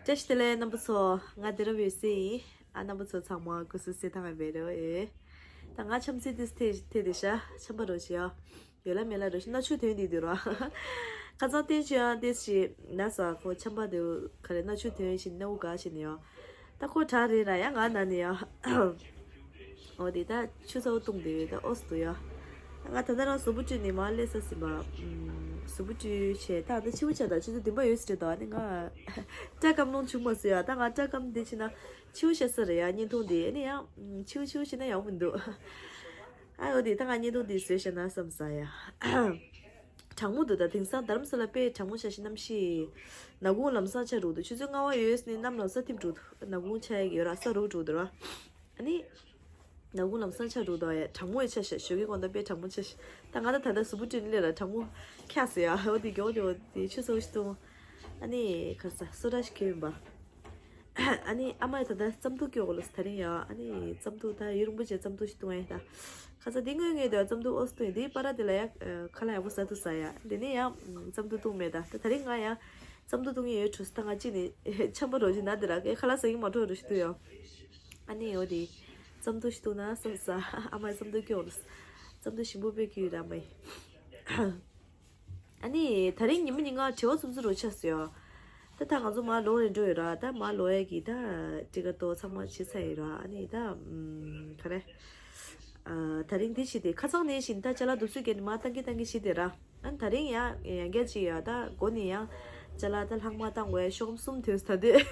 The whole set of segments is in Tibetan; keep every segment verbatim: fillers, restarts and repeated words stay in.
བཀྲ་ཤིས་བདེ་ལེགས་རྣམ་པ་ཚོ། ང་བདེ་རབ་ཡོད་སའི་ཡིན། ཨ། རྣམ་པ་ཚོ་ཚང་མ་སྐུ་གཟུགས་གསལ་ཐང་ཡོད་པ་རེད། ད་ང་འཆམ་ཚིག་ཏིས་ཐེ་ཐེ་དེ་ཤ་འཆམ་པ་རོ་ཞིག་ཡོད་ལ་མེད་ལ་རོ་ཞིག་སྣ་ཆུ་དོན་དེ་དུ་རོ། ཁ་ཚང་བསྟན་ཆུ་ཡང་ཏིས་ཞིག་ན་ས་ཁོ་འཆམ་པ་དེ་ག་རེ་སྣ་ཆུ་དོན་ཞིག་སྣ་བུ་ག་ཞིག་ནི་ཡོད། ད་ཁོ་གྲ་རེད་ར་ཡ་ང་ན་ནི་ཡ། འོ་དེ་ད་ཆུ་ཚ་བོ་བཏུང་དེ་ཡོད་ད་ཨོ་སི་དུ་ཡ། ང་ད་ལྟ་རང་གཟུགས་པོ་བཀྲུས་ནས་མར་སླེབས་ས་ཟིན་པ། གཟུགས་པོ་བཀྲུས་བྱས་ད་ད་ཕྱི་པོ་ཆ་ད་ཆུ་ཚོད་བདུན་པ་ཡོད་ཟེར་ད་ནི་ང་། སྐྲ་སྐམ་ལོང་བྱུང་མ་སོང་ཡ། ད་ང་སྐྲ་སྐམ་དེ་ཕྱིན་ན་ཕྱི་པོ་ཤ་ས་རེད་ཡ། བརྙན་ཐུང་དེ་ནི་ཡང་ཕྱི་པོ་ཕྱི་པོ་ཤ་ན་ཡག་པོ་མི་འདུག་ཨ་འོ་དེ་ད་ང་བརྙན་ཐུང་དེ་བཟོས་ཤ་ན་བསམ་ས་ཡ། གྲང་མོ་འདུག་ད་དེང་སང་རྡ་རམ་ས་ལ་དཔེ་གྲང་མོ་ཆགས་ཤིང་གནམ་གཤིས། ནག་ཁུང་ལམ་སང་ཆགས་འགྲོ་འདུག་ཆུ་ཚོད་ལྔ་པ་ཡོལ་ནས་གནམ་ལམ་སང་ཐིམ་འགྲོ་འདུག་ནག་ཁུང་ཆགས་ཡག་ཡོད་ར་ས་རུབ་འགྲོ་འདུག་ར། ཨ་ནི། ནག་ཁུང་ལམ་སང་ཆགས་འགྲོ་འདུག་ཡ། གྲང་མོ་ཡི་ཆ་ཤ་ཞོགས་ཀའི་དགོང་དག་དཔེ་གྲང་མོ་ཆ་ཤ། ད་ང་ད་ད་ལྟ་གཟུགས་པོ་བཀྲུས་ནས་སླེབས་ར་གྲང་མོ་ཁྱག་སོ་ཡ། འོ་དེ་མགྱོགས་མགྱོགས་དེ་ཆུ་ཚོད་ཤི་འཐུང་། ཨ་ནི་ཁར་ས་སོ་ཏྲ་ཞིག་ཁྱེར་ཡིན་པ། ཨ་ནི་ཨ་མ་ད་ལྟ་རྩམ་ཐུག་སྐྱོག་ལ་ད་རིང་ཡ། ཨ་ནི་རྩམ་ཐུག་ད་ཡུན་རིང་པོ་བྱས་རྩམ་ཐུག་ཞིག་བཏུང་ཡ་ད། ཁ་ས་འདི་དངོས་ངེས་དུ་རྩམ་ཐུག་ཨོ་སི་བཏུང་ཡ་འདི་པ་ར་དེ་ལ་ཡ། ཁ་ལག་ཡག་པོ་ཟ་ཐུབ་ས་ཡ། འདི་ནས་ཡ་རྩམ་ཐུག་བཏུང་མེད་ད། ད་ད་རིང་ང་ཡ་རྩམ་ཐུག་བཏུང་ཡ་ཡོད་འཕྲོ་ས་ད་ང་གཅིག་ནས་ཆམ་པ་རོ་ཅིག་ན་དེ་ར་ཁ་ལག་ཟ་གི་མ་འཕྲོ་རུ་ཞིག་ཏུ་ཡ། ཨ་ནི་འོ་དེ་རྩམ་ཐུག་ཞིག་བཏུང་ན་བསམ་ས། ཨ་མ་རྩམ་ཐུག་སྐྱོག་ལ། རྩམ་ཐུག་ཞིམ་པོ་དཔེ་སྐྱིད་ར་མ་ཡིན། ཨ་ནི་ད་རིང་ཉི་མ་ཉིན་གང་བྲེལ་བ་འཚུབ་འཚུབ་རུ་ཆགས་སོང་ཡ། ད་ད་ང་ཚོ་མར་ལོག་རན་འགྲོ་ཡོད་ར། ད་མར་ལོག་ཡ་གི་ད་ཊི་ཀེ་ཊི་ཏོ་ཚང་མ་བྱེད་ཚར་ཡོད་ར། ཨ་ནི་ད་ག་རེ། ད་རིང་འདི་བྱེད་དེ་ཁ་ཚང་ནས་བཞིན་ད་ཅ་ལག་འདུག་སུ་སྐྱེལ་ནས་མར་བཏང་གི་བཏང་གི་བྱེད་དེ་ར། ཨ་ནི་ད་རིང་ཡང་ཡང་སྐྱེལ་ཅིག་ཡ། ད་སྒོ་ནས་ཡང་ཅ་ལག་ད་ལྷག་མ་བཏང་དགོས་ཤོག་གསུམ་ཐོན་ད་དུས།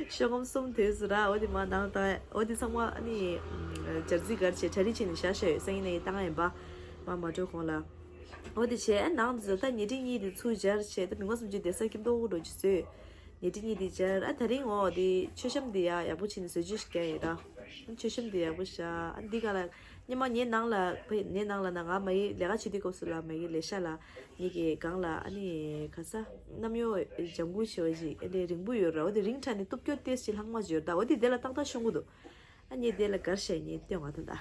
ཤོག་གསུམ་ཐོན་སོང་ར། འོ་དེ་མར་ནང་བཏང་འོ་དེ་ཚང་མ་ཨ་ནི་སྦྱར་རྩི་གར་བྱས་གྲ་སྒྲིག་བྱས་ནས་བཞག་བཞག་ཡོད། སང་ཉིན་ནས་བཏང་ཡིན་པ། མར་མ་འགྲོ་གོང་ལ། འོ་དེ་བྱས་ནང་དུ་ད་ཉལ་ཁྲི་གཉིས་དེ་ཚུར་སྦྱར་བྱས་ད་མི་མགོ་སུམ་ཅུ་དེ་ས་ཁྱིམ་ཏོག་རོ་ཅིག་བཟོས། ཉལ་ཁྲི་གཉིས་དེ་སྦྱར། ཨ་ད་རིང་འོ་དེ་མཆོད་བཤམས་དེ་ཡ་ཡག་པོ་བྱས་ནས་བཟོ་བཅོས་ཤིག་རྒྱག་ཡོད་ད། མཆོད་བཤམས་དེ་ཡག་པོ་བཞག་ཨ་འདི་ག་ལ་སྙེ་མ་ངའི་ནང་ལ་ཕ་ངའི་ནང་ལ་ན་ང་མ་ཡི་ལས་ཀ་བྱེད་དུས་སྐབས་སུ་ལ་མ་ཡི་ལས་ཤ་ལ་ངེད་ཀྱི་སྒང་ལ་ཨ་ནི་ག་ས་གནམ་ཡོ་ལྗང་གུ་ཞེས་པ་ཞིག་ཨ་ནི་རིང་པོ་ཡོད་ར། འོ་དེ་རིང་ཁྲ་ནི་སྟུབ་སྐྱོ་ཏེས་ཞིག་ལྷག་མ་ཞིག་ཡོད་ད། འོ་དེ་དེ་ལ་ཏག་ཏག་ཤོང་གི་འདུག་ཨ་ནི་དེ་ལ་གར་ཤ་ཉེ་སྟོན་བ་ད་ད།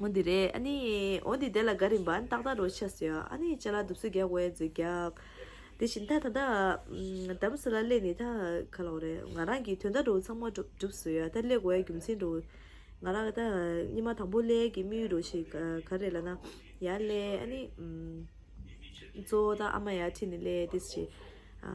འོ་འདི་རེད། ཨ་ནི་འོ་འདི་དེ་ལ་གར་ཡིན་པ་ཨ་ནི་ཏག་ཏག་རོ་ཆ་སོ་ཡ། ཨ་ནི་ཅ་ལག་འདུག་སུ་རྒྱག་དགོས་ཚོད་རྒྱག་དེ་བཞིན་ད་ད་ད་རྡ་རམ་ས་ལ་སླེབས་ནས་ད་ག་ལ་འོ་རེད། ང་རང་གི་དོན་དག་རོ་ཚང་མ་འགྲུབ་འགྲུབ་སོ་ཡ། ད་སླེབས་དགོས་ཡ་རྒྱུ་མཚན་རོ། ང་རང་ད་ཉི་མ་དང་པོ་སླེབས་ཀྱི་དམིགས་ཡུལ་རོ་ཞིག་ག་རེ་ལ་ན་ཡ་སླེབས་ཨ་ནི། གཙོ་བོ་ད་ཨ་མ་ཡར་ཁྲིད་ནས་སླེབས་ཏེ་བྱས། ཨ་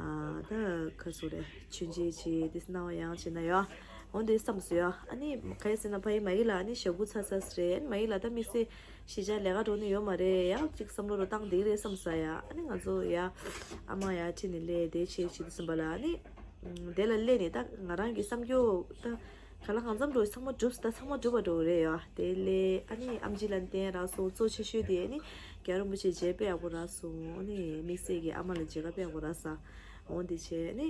ད་ག་སོ་རེད་མཆོད་མཇལ་བྱས་ཏེ་སྣང་བ་ཡང་བྱས་ན་ཡོ། འོ་འདི་བསམ་སོ་ཡོ། ཨ་ནི་ག་ཡེ་ཟེར་ན་ཕ་ཡི་མ་ཡི་ལ་ཨ་ནི་ཞོགས་པ་ཚ་ཚ་རེད། ཨ་ནི་མ་ཡི་ལ་ད་དམིགས་བསལ་གཞིས་ཆགས་ལས་ཀ་འགྲོ་ནི་ཡོད་མ་རེད། ཡང་གཅིག་བསམ་བློ་རུ་བཏང་བསྡད་ཀྱི་རེད་བསམ་ས་ཡ། ཨ་ནི་ང་ཚོ་ཡ་ཨ་མ་ཡར་ཁྲིད་ནས་སླེབས་ཏེ་བྱས་བྱས་ཏེ་སོང་པ་ལ་ཨ་ནི། དེ་ལ་སླེབས་ནས་ད་ང་རང་གི་བསམ་རྒྱུ་ད་ག་ལ་གང་འཚམ་འགྲོ་ཚང་མ་གྲུབ་ད་ཚང་མ་གྲུབ་པ་འགྲོ་རེད་ཡ། དེ་ལས་ཨ་ནི་ཨམ་ཆི་ལ་བསྟན་རག་སོང་། གཙོ་ཆེ་ཤོས་དེ་ཨ་ནི་རྒྱལ་བ་རིན་པོ་ཆེ་མཇལ་དཔེ་ཡག་པོ་རག་སོང་། ཨ་ནི་དམིགས་བསལ་གྱི་ཨ་མ་ལ་མཇལ་ཁ་དཔེ་ཡག་པོ་རག་ས། འོ་འདི་བྱས་ཨ་ནི་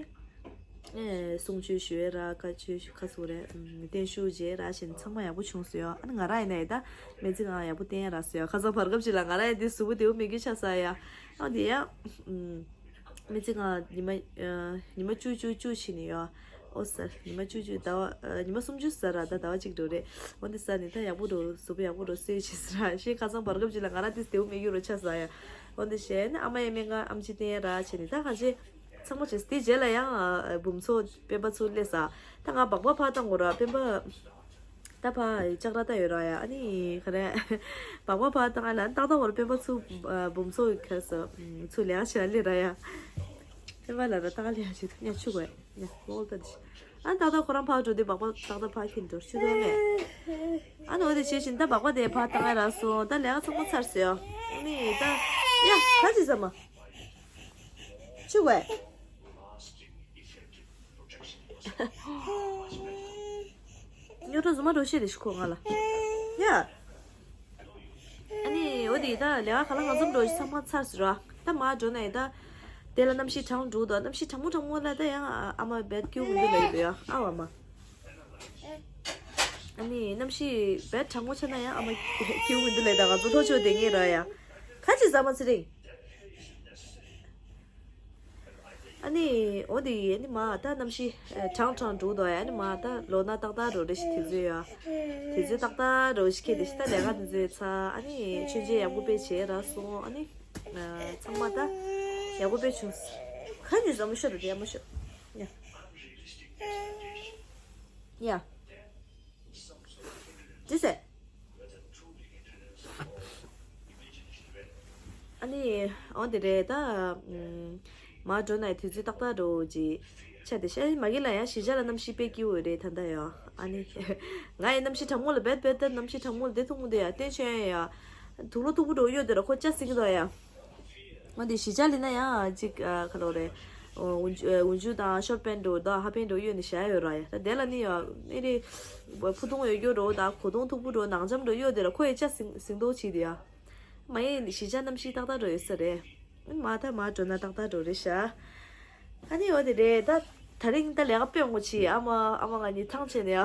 གསུང་ཆོས་ཞུ་ཡས་རག་བཀའ་ཆོས་ཁ་སོ་རེད་བརྟན་བཞུགས་མཇལ་རག་བཞིན་ཚང་མ་ཡག་པོ་བྱུང་སོང་ཡ། ཨ་ནི་ང་རང་ཡིན་ན་ཡ་ད་མི་ཚེ་གང་ཡག་པོ་བསྟན་ཡ་རག་སོང་ཡ། ཁ་སང་བར་སྐབས་ཅིག་ལ་ང་རང་ཡ་འདི་གཟུགས་པོ་བདེ་པོ་མེད་རྒྱུ་ཆགས་ས་ཡ། ཨ་འདི་ཡ། མི་ཚེ་གང་ཉི་མ་ཉི་མ་བཅུ་བཅུ་བཅུ་ཕྱིན་ནས་ཡོད། ཨོ་ཟེར་ཉི་མ་བཅུ་བཅུ་ཟླ་བ་ཉི་མ་སུམ་ཅུ་ཟེར་ར་ད་ཟླ་བ་གཅིག་འགྲོ་རེད། འོ་འདི་ཟེར་ནས་ད་ཡག་པོ་འགྲོ་གཟུགས་པོ་ཡག་པོ་འགྲོ་སེ་བྱེད་ཟེར་ར་ཞེས་ཁ་སང་བར་སྐབས་ཅིག་ལ་ང་རང་དེ་དེའུ་མེད་རྒྱུ་རོ་ཆ་ཟ་ཡ། འོ་འདི་བྱས་ནས་ཨ་མ་ཡ་སྨན་ཁང་ཨམ་ཆི་བསྟན་ཡ་ར་བྱས་ནས་ད་གང་ཅི་ཚང་མ་བྱས་དེ་རྗེས་ལ་ཡང་འབུམ་ཚོ་སྤེན་པ་ཚོ་སླེབས་ས་ད་ང་སྦག་སྦག་ཕར་བཏང་དགོས་ར་སྤེན་པ། ད་ཕ་ལྕགས་ར་ད་ཡོད་ར་ཡ། ཨ་ནི་ག་རེ། སྦག་སྦག་ཕ་ཏང་ལ་ཏག་ཏག་བར་སྤེན་པ་ཚུ་འབུམ་ཚོ་ག་ས་ཚུ་ལས་ཀ་བྱེད་ལེ་ར་ཡ། སྤེན་པ་ལ་ར་ཏག་ལས་ཀ་བྱེད་ཉ་ཆུ་གོས་ཉ་ལོག་ད་དི། ཨ་ཏག་ཏག་ཁོ་རང་ཕ་འགྲོ་དུས་སྦག་སྦག་ཏག་ཏག་ཕ་ཁྱིན་འགྲོ་ཆུ་དོན་ལེ། ཨ་ནི་འོ་དེ་བྱེད་བཞིན་ད་སྦག་སྦག་དེ་ཕ་ཏང་ལ་ར་སོང་ད་ལས་ཀ་ཚང་མ་ཚར་སོང་ཡ། ཨ་ནི་ད་ཡ་ཁ་ཅི་ཟ་མ། ཆུ་བས། ཉོ་གྲོ་ཟུ་མ་འགྲོ་ཤེས་རེ་ཤི་ཁོ་ང་ལ། ཡ། ཨ་ནི་འོ་དེ་ད་ལས་ཀ་ག་ལ་གང་འཚམ་འགྲོ་ཤི་ཚང་མ་ཚར་ཟེར་ར། ད་མ་འགྲོ་ན་ཡི་ད། དེ་ལ་གནམ་གཤིས་གྲང་འགྲོ་དོ་གནམ་གཤིས་གྲང་མོ་གྲང་མོ་ལ་ད་ཡང་ཨ་མ་བད་ཀྱུ་མི་འདུག་ལ་ཡི་དོ་ཡ་ཨ་བ་མ། ཨ་ནི་གནམ་གཤིས་བད་གྲང་མོ་ཆགས་ན་ཡང་ཨ་མ་ཀྱུ་མི་འདུག་ལ་ཡི་ད་ང་ཚོ་ཐོ་ཆོ་དེ་ངེས་ར་ཡ། ཁ་ཅི་ཟ་མ་ཚེ་རིང་། ཨ་ནི་འོ་དེ་ཡིན་ཨ་ནི་མ་ད་གནམ་གཤིས་གྲང་གྲང་འགྲོ་དོ་ཡ། ཨ་ནི་མ་ད་ལོ་ན་ཏག་ཏག་འགྲོ་རེ་ཞིག་དེ་ཚོ་ཡ། དེ་ཚོ་ཏག་ཏག་འགྲོ་ཞིག་ཁྱེད་དེ་ཞིག་ད་ལས་ཀ་དེ་ཚོ་ཚ། ཨ་ནི་མཆོད་མཇལ་ཡག་པོ་དཔེ་བྱས་ར་སོང་། ཨ་ནི་ཚང་མ་ད་ཡག་པོ་དཔེ་བྱུང་། ཁ་ནི་ཟ་མ་ཤོད་དོ་དེ་ཡ་མ་ཤོད། ཡ། ཅི་ཟེར། ཨ་ནི་འོ་དེ་རེད་ད། མར་འགྲོ་ན་དུས་ཚོད་ཏག་ཏག་འགྲོ་གི་ཆ་དེ་ཤ་མ་གི་ལ་ཡ་གཞིས་ཆགས་ལ་གནམ་གཤིས་དཔེ་སྐྱིད་པོ་རེད་ད་ད་ཡ། ཨ་ནི་ང་ཡི་གནམ་གཤིས་གྲང་མོ་ལ་བེད་བེད་ད་གནམ་གཤིས་གྲང་མོ་ལ་བདེ་ཐུག་མོ་དེ་ཡ་བསྟན་ཆོས་ཡ། དུག་ལོག་མཐུག་པོ་འགྲོ་གཡོ་དེ་ར་ཁོ་ཅག་སིང་གི་འདུག་ཡ། འོ་དེ་གཞིས་ཆགས་ལ་ན་ཡ་ཅིག་ཁ་ལོ་རེད། འོ་འཇུ་དང་ཤོར་པན་འགྲོ་ད་ཧ་པན་འགྲོ་གཡོ་ནི་བྱ་ཡོད་ར་ཡ། ད་དེ་ལ་ནི་ཡ་ཨེ་རེད། ཕུ་ཐུང་ཡོད་གཡོ་འགྲོ་ད་གོ་ཐུང་མཐུག་པོ་འགྲོ་ནང་འཇམ་འགྲོ་གཡོ་དེ་ར་ཁོ་ཡི་ཅག་སིང་སིང་དོག་ཆི་དེ་ཡ། མ་ཡིན་གཞིས་ཆགས་གནམ་གཤིས་ཏག་ཏག་འགྲོ་ཡོད་ས་རེད། མ་ད་མ་འགྲོ་ན་ཏག་ཏག་འགྲོ་རེད་ཤག་ཨ་ནི་འོ་དེ་རེད་ད། ད་རིང་ད་ལས་ཀ་དཔེ་མང་པོ་བྱས། ཨ་མ་ཨ་མ་ང་གཉིས་ཐང་ཆད་ནས་ཡ།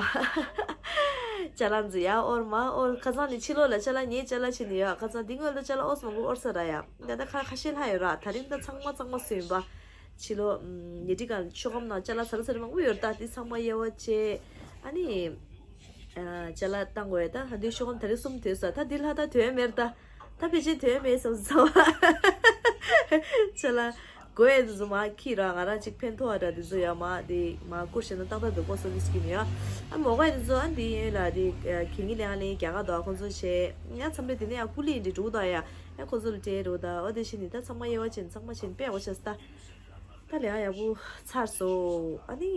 ཅ་ལག་འཛུལ་ཡ་ཨོར་མ་ཨོར་ཁ་སང་ནས་ཕྱི་ལོགས་ལ་ཅ་ལག་ཉོས་ཅ་ལག་བྱས་ནས་ཡ། ཁ་སང་འདི་སྔོན་ལ་ཅ་ལག་ཨོར་མང་པོ་ཨོར་ས་ར་ཡ། ད་ད་ཁ་ཁ་ཤས་ལྷག་ཡོད་ར། ད་རིང་ད་ཚང་མ་གཙང་མ་བཟོས་ཡིན་པ། ཕྱི་ལོགས་ཉལ་ཁྲི་སྒང་མཆོད་སྒམ་ནང་ཅ་ལག་ཚར་ཚར་མང་པོ་ཡོད་ར། ད་འདི་ཚང་མ་དབྱེ་བ་བྱས། ཨ་ནི། ཅ་ལག་བཏང་དགོས་ད། ཧ་འདི་ཤོག་ཁམ་ད་རེས་གསུམ་དོས་ས། ད་འདི་ལྷ་ད་དོན་མེད་ད། ད་ཕལ་ཆེར་དོན་མེད་བསམ་ཚ་བ། ཅ་ལག་དགོས་ཡས་འདི་ཚོ་མ་ཁྱི་ར་ང་རང་ཅིག་ཕན་ཐོགས་ཨ་འདྲ་འདི་ཚོ་ཡ་མ་འདི་མ་བསྐུར་ཤེས་ན་ཏག་ཏག་འདུག་གོ་སོ་ནི་སྐྱིན་ཡ། ཨ་མོ་ག་འདི་ཚོ་ཨ་འདི་ཡོད་ལ་འདི་གི་ངི་ལེང་ལེང་རྒྱ་ག་དོ་ཁོང་ཚོ་བྱས་ཡ་མཚམས་རེ་དེ་ནས་ཡ་ཀུ་ལི་འདི་འགྲོ་དོ་ཡ། ཡ་ཁོང་ཚོ་ལ་སྤྲད་རོགས་ད། འོ་དེ་བཞིན་ནི་ད་ཚང་མ་དབྱེ་བ་ཅན་ཚང་མ་བྱིན་པས་འོ་ཤ་སྟ། ད་ལས་ཡག་པོ་ཚར་སོང་། ཨ་ནི།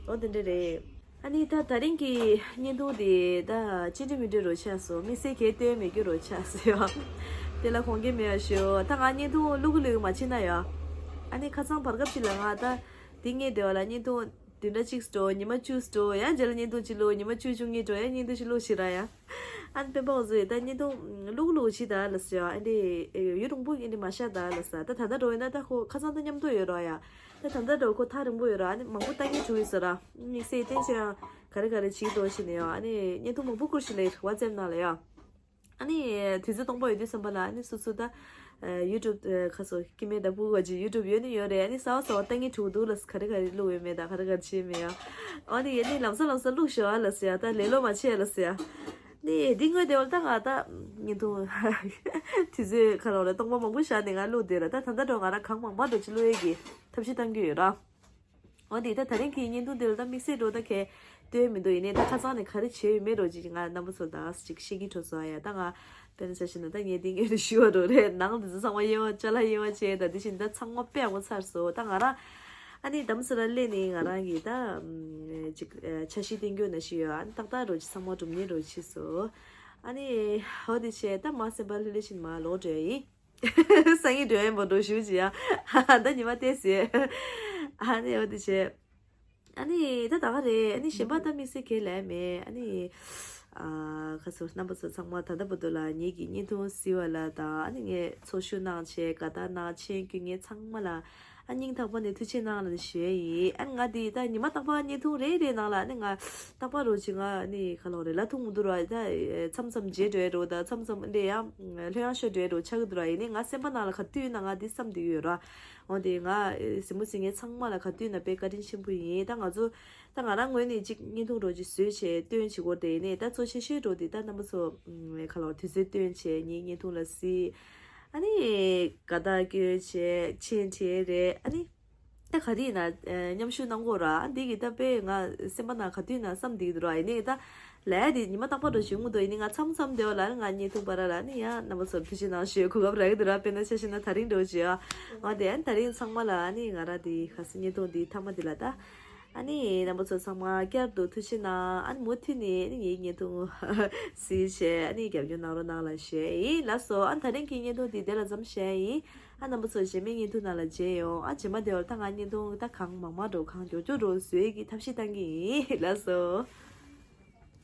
འོ་དེ་འདྲ་རེད། ཨ་ནི་ད་ད་རིང་གི་བརྙན་ཐུང་དེ་ད་ཅི་འདྲ་མི་འདྲ་རུ་ཆགས་སོང་། དམིགས་བསལ་གྱི་སྟོན་མེད་རྒྱུ་རུ་ཆགས་སོང་ཡ། དེ་ལ་དགོངས་འགལ་མེད་ཡ་ཞུ། ད་ང་བརྙན་ཐུང་བླུག་གི་བླུག་གི་མ་བྱེད་ན་ཡ། ཨ་ནི་ཁ་སང་བར་སྐབས་ཅིག་ལ་ང་ད་དེ་ངའི་སྡེ་བ་ལ་བརྙན་ཐུང་བདུན་ཕྲག་གཅིག་འགྲོ། ཉི་མ་བཅུ་འགྲོ་ཡ། རྗེས་ལ་བརྙན་ཐུང་གཅིག་བླུག་ཉི་མ་བཅུ་བཅུ་གཉིས་འགྲོ་ཡ། བརྙན་ཐུང་གཅིག་བླུག་ཞིག་ར་ཡ། ཨ་ནི་སྤེན་པ་འོ་ཟོས་ད་བརྙན་ཐུང་བླུག་བླུག་ཞིག་ད་ལ་ཟེར་ཡ། ཨ་འདི་ཡུན་རིང་པོ་ཨ་འདི་མ་བཞག་ད་ལ་ཟེར། ད་ད་ལྟ་འགྲོ་ཡིན་ན་ད་ཁོ་ཁ་སང་ད་མཉམ་དུ་ཡོད་ར་ཡ། ད་ད་ལྟ་འགྲོ་ཁོ་ཐག་རིང་པོ་ཡོད་ར། ཨ་ནི་མང་པོ་ལྟ་མཁན་བྱུང་ཡོད་ས་ར། དམིགས་བསལ་བསྟན་ཆོས་ཡང་ག་རེ་ག་རེ་བྱེད་འགྲོ་ཞིག་ནས་ཡ། ཨ་ནི་བརྙན་ཐུང་མང་པོ་བསྐུར་ཞིག་ལས་ཝ་ཙེབ་ནང་ལ་ཡ། ཨ་ནི་དུས་ཚོད་སྟོང་པ་ཡོད་དུས་བསམ་པ་ལ་ཨ་ནི་སོ་སོ་ད་ཡུ་ཊུབ་ཁ་སོ་སྐྱི་མེད་ད་བུ་ག་ཅི་ཡུ་ཊུབ་ཡོད་ནི་ཡོད་རེད། ཨ་ནི་གསར་པ་གསར་པ་ལྟ་མཁན་བྱུང་འདུག་ལ། ག་རེ་ག་རེ་བླུག་ཡོད་མེད་ད་ག་རེ་ག་རེ་བྱེད་མེད་ཡ། ཨ་ནི་ཡ་ནི་ལམ་སང་ལམ་སང་བླུག་ཤོག་ཨ་ལ་ཟེར་ཡ། ད་ལེ་ལོ་མ་བྱེད་ལ་ཟེར་ཡ། ནི་འདི་དངོས་དེ་བ་ལ་ད་ང་ད་བརྙན་ཐུང་དུས་ཚོད་ཁ་ལོ་རེ་སྟོང་པ་མང་པོ་བཞག་ནས་ང་བླུག་བསྡད་ར། ད་ད་ལྟ་འགྲོ་ང་ར་གང་མང་པ་འགྲོ་ཅི་བླུག་ཡས་ཀྱི་ཐབས་ཤེས་བཏང་གི་ཡོད་ར། འོ་དེ་ད་ད་རིང་གི་བརྙན་ཐུང་འདི་ལ་ད་དམིགས་བསལ་འགྲོ་ད་གས་སྟོན་མི་འདུག་ཡིན་ནའི་ད་ཁ་སང་ནས་ག་རེ་བྱས་ཡོད་མེད་འགྲོ་ཅིག་ང་རྣམ་པ་ཚོ་ད་ཅིག་ཤེས་ཀྱི་འགྲོ་སོང་ཡ། ད་ང་དཔེར་ན་ཆ་བཞག་ན་ད་ངས་འདི་ངས་རེ་ཞུ་བ་འགྲོ་རེད། ནང་འདི་ཚོ་ཚང་མ་དབྱེ་བ་ཅ་ལག་དབྱེ་བ་བྱས་ད་དེ་བཞིན་ད་ཚང་མ་དཔེ་ཡག་པོ་ཚར་སོང་། ད་ང་རང་ཨ་ནི་དམ་སུ་ར་སླེབས་ནས་ང་རང་གི་ད་ཅིག་འཆར་གཞི་བསྟན་རྒྱུ་ན་ཞུ་ཡོད། ཨ་ནི་ཏག་ཏག་འགྲོ་ཅིག་ཚང་མ་སྒྲུབ་ཉེ་འགྲོ་ཅིག་སོང་། ཨ་ནི་འོ་དེ་བྱས་ད་མ་སེམས་པ་ལྷོད་ལྷོད་བཞིན་མ་ལོག་འགྲོ་ཡ་ཡིན། སང་ཉིན་འགྲོ་ཡ་མ་འགྲོ་ཞུ་ཅི་ཡ། ད་ཉི་མ་བལྟས་ཟེར། ཨ་ནི་འོ་དེ་བྱས། ཨ་ནི་ད་ད་ག་རེད། ཨ་ནི་གཞན་པ་ད་དམིགས་བསལ་གང་ལས་མེད། ཨ་ནི་ཨ་ཁ་སོ་རྣམ་པ་ཚོ་ཚང་མ་ད་ལྟ་བར་དུ་ལ་ངེད་ཀྱི་བརྙན་ཐུང་གཟིགས་པ་ལ་དང་ཨ་ནི་ངས་ཚོགས་ཞུགས་གནང་བྱས་དགའ་རྟགས་གནང་མཆན་བསྐྱོན་མཁན་ཚང་མ་ལ་ཨ་སྙིང་ཐག་པ་ནས་ཐུགས་རྗེ་གནང་ལ་ཞུ་ཡ་ཡིན། ཨ་ནི་ང་འདི་ད་ཉི་མ་རྟག་པར་བརྙན་ཐུང་རེ་རེ་ནང་ལ་ཨ་ནི་ང་རྟག་པར་རོ་ཅིག་ང་ཨ་ནི་ག་ལོ་རེ་ལ་ཐུག་མི་འདུག་ར། ད་མཚམས་མཚམས་རྗེས་འགྲོ་ཡ་རོ་ད་མཚམས་མཚམས་ཨ་འདྲེ་ཡ་ལྷོད་ཡངས་ཤོས་འགྲོ་ཡ་རོ་ཆགས་ཀྱི་འདུག་ར། ཡིན་ནའི་ང་སེམས་པ་ནང་ལ་ག་དུས་ན་ང་འདི་བསམ་བསྡད་ཀྱི་ཡོད་ར། འོ་དེ་ང་གཟིགས་མོ་གཟིགས་མཁན་ཚང་མ་ལ་ག་དུས་ན་དཔེ་བཀའ་དྲིན་ཆེན་པོ་ཡིན། ད་ང་ཚོ་ད་ང་རང་ངོས་ནས་ཅིག་བརྙན་ཐུང་འགྲོ་ཅིག་བཟོས་བྱས་སྟོན་བྱེད་སྐོར་དེ་ཡིན་ནའི་ད་གཙོ་ཆེ་ཤོས་འགྲོ་དེ་ད་རྣམ་པ་ཚོ་ཁ་ལོ་དུས་ཚོད་སྟོན་བྱས་ངའི་བརྙན་ཐུང་ལ་གཟིགས། ཨ་ནི་དགའ་རྟགས་བསྐྱོན་བྱས་མཆན་བྲིས་རེད། ཨ་ནི་ད་ག་རེ་ཡིན་ན་མཉམ་ཞུགས་གནང་གོ་ར། ཨ་འདི་གི་ད་དཔེ་ང་སེམས་པ་ནང་ག་དུས་ན་བསམ་བསྡད་འདུག་ར། ཡིན་ནའི་ད་ལས་དེ་ཉི་མ་རྟག་པར་འགྲོ་བཞིན་ངུ་འདུག་ཡིན་ནའི་ང་མཚམས་མཚམས་དེ་བ་ལ་ང་བརྙན་ཐུང་པ་ར་ལ་ནི་ཡང་རྣམ་པ་ཚོར་ཐུགས་རྗེ་གནང་ཞུ་གོ་སྐབས་རག་གི་འདུག་ར། དཔེར་ན་ཆ་བཞག་ན་ད་རིང་འགྲོ་བྱེད་ཨ། ང་དེ་ཨ་ནི་ད་རིང་ཚང་མ་ལ་ཨ་ནི་ང་ར་དེ་ཁ་སང་བརྙན་ཐུང་དེ་མཐའ་མ་དེ་ལ་ད་ཨ་ནི་རྣམ་པ་ཚོ་ཚང་མ་བསྐྱར་དུ་ཐུགས་རྗེ་གནང་། ཨ་ནི་མུ་མཐུད་ནས་ཨ་ནི་ངའི་བརྙན་ཐུང་གཟིགས་བྱས་ཨ་ནི་རྒྱབ་སྐྱོར་གནང་རོགས་གནང་ལ་ཞུ་ཡ་ཡིན། ལགས་སོ། ཨ་ད་རིང་གི་བརྙན་ཐུང་དེ་དེ་ལ་མཚམས་བཞག་ཡིན། ཨ་རྣམ་པ་ཚོ་རྗེས་མའི་བརྙན་ཐུང་ནང་ལ་མཇལ་ཡོང་། ཨ་རྗེས་མ་དེ་བར་ད་ང་བརྙན་ཐུང་ད་གང་མང་མང་འགྲོ་གང་མགྱོགས་མགྱོགས་འགྲོ་བཟོས་ཀྱི་ཐབས་ཤེས་བཏང་གི་ཡིན། ལགས་སོ།